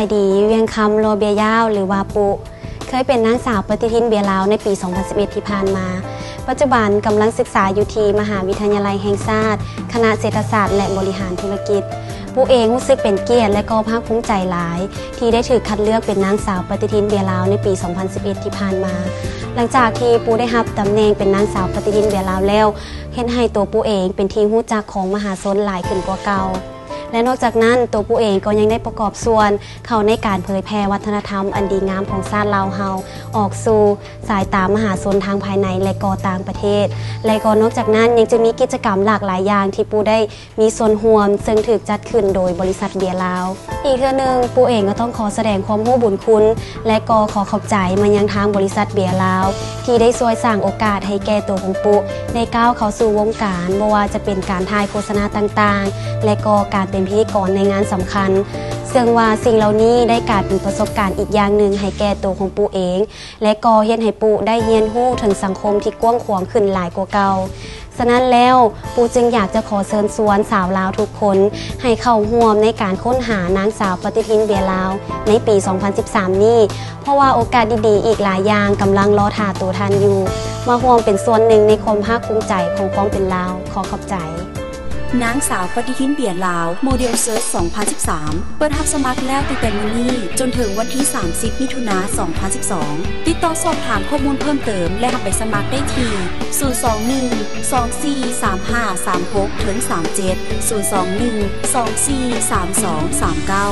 ສະບາຍດີ ວຽງຄຳ ໂຣເບຍາວ ຫຼືວ່າປຸ ເຄີຍເປັນນາງສາວປະຕິທິນເບຍລາວໃນປີສອງພັນສິບເອັດທີ່ຜ່ານມາ. ປັດຈຸບັນກຳລັງສຶກສາຢູ່ທີ່ມະຫາວິທະຍາໄລແຫ່ງຊາດ ຄະນະເສດຖະສາດ ແລະ ບໍລິຫານທຸລະກິດ. ປຸເອງຮູ້ສຶກເປັນກຽດ ແລະ ກໍພາກພູມໃຈຫຼາຍ ທີ່ໄດ້ຖືກຄັດເລືອກເປັນນາງສາວປະຕິທິນເບຍລາວໃນປີສອງພັນສິບເອັດທີ່ຜ່ານມາ. ຫຼັງຈາກທີ່ປຸໄດ້ຮັບຕຳແໜ່ງເປັນນາງສາວປະຕິທິນເບຍລາວແລ້ວ ເຮັດໃຫ້ຕົວປຸເອງເປັນທີ່ຮູ້ຈັກຂອງມະຫາຊົນຫຼາຍຂຶ້ນກວ່າເກົ່າ. ແລະ ນອກຈາກນັ້ນ, ຕົວປຸເອງກໍຍັງໄດ້ປະກອບສ່ວນເຂົ້າໃນການເຜີຍແຜ່ວັດທະນະທຳອັນດີງາມຂອງຊາດລາວເຮົາ ອອກສູ່ສາຍຕາມະຫາຊົນທາງພາຍໃນ ແລະ ກໍຕ່າງປະເທດ. ແລະ ກໍນອກຈາກນັ້ນ ຍັງຈະມີກິດຈະກຳຫຼາກຫຼາຍຢ່າງທີ່ປຸໄດ້ມີສ່ວນຮ່ວມ, ເຊິ່ງຖືກຈັດຂຶ້ນໂດຍບໍລິສັດເບຍລາວ. ອີກເທື່ອໜຶ່ງ, ປຸເອງກໍຕ້ອງຂໍສະແດງຄວາມຮູ້ບຸນຄຸນ ແລະ ກໍຂໍຂອບໃຈມາຍັງທາງບໍລິສັດເບຍລາວ ທີ່ໄດ້ຊ່ວຍສ້າງໂອກາດໃຫ້ແກ່ຕົວຂອງປຸ ໄດ້ກ້າວເຂົ້າສູ່ວົງການ, ບໍ່ວ່າຈະເປັນການຖ່າຍໂຄສະນາຕ່າງໆ ແລະ ກໍການເປັນພິທີກອນໃນງານສຳຄັນ, ເຊິ່ງວ່າສິ່ງເຫຼົ່ານີ້ໄດ້ກາຍເປັນປະສົບການອີກຢ່າງໜຶ່ງໃຫ້ແກ່ຕົວຂອງປຸເອງ ແລະ ກໍເຮັດໃຫ້ປຸໄດ້ຮຽນຮູ້ເຖິງສັງຄົມທີ່ກວ້າງຂວາງຂຶ້ນຫຼາຍກວ່າເກົ່າ. ສະນັ້ນແລ້ວ, ປຸຈຶ່ງຢາກຈະຂໍເຊີນຊວນຊາວລາວທຸກຄົນ ໃຫ້ເຂົ້າຮ່ວມໃນການຄົ້ນຫານາງສາວປະຕິທິນເບຍລາວໃນປີສອງພັນສິບສາມນີ້, ເພາະວ່າໂອກາດດີໆອີກຫຼາຍຢ່າງກຳລັງລໍຖ້າໂຕທ່ານຢູ່. ມາຮ່ວມເປັນສ່ວນໜຶ່ງໃນຄວາມພາກພູມໃຈຂອງຄວາມເປັນລາວ. ຂໍຂອບໃຈ. ນາງສາວປະຕິທິນເບຍລາວ ໂມເດລເຊີດສອງພັນສິບສາມ ເປີດຮັບສະໝັກແລ້ວຕັ້ງແຕ່ມື້ນີ້ຈົນເຖິງວັນທີສາມສິບ ມິຖຸນາ ສອງພັນສິບສອງ. ຕິດຕໍ່ສອບຖາມຂໍ້ມູນເພີ່ມເຕີມ ແລະ ຮັບໃບສະໝັກໄດ້ທີ່ ສູນສອງໜຶ່ງ ສອງສີ່ສາມຫ້າສາມຫົກ ເຖິງ ສາມເຈັດ ສູນສອງໜຶ່ງ ສອງສີ່ສາມສອງສາມເກົ້າ.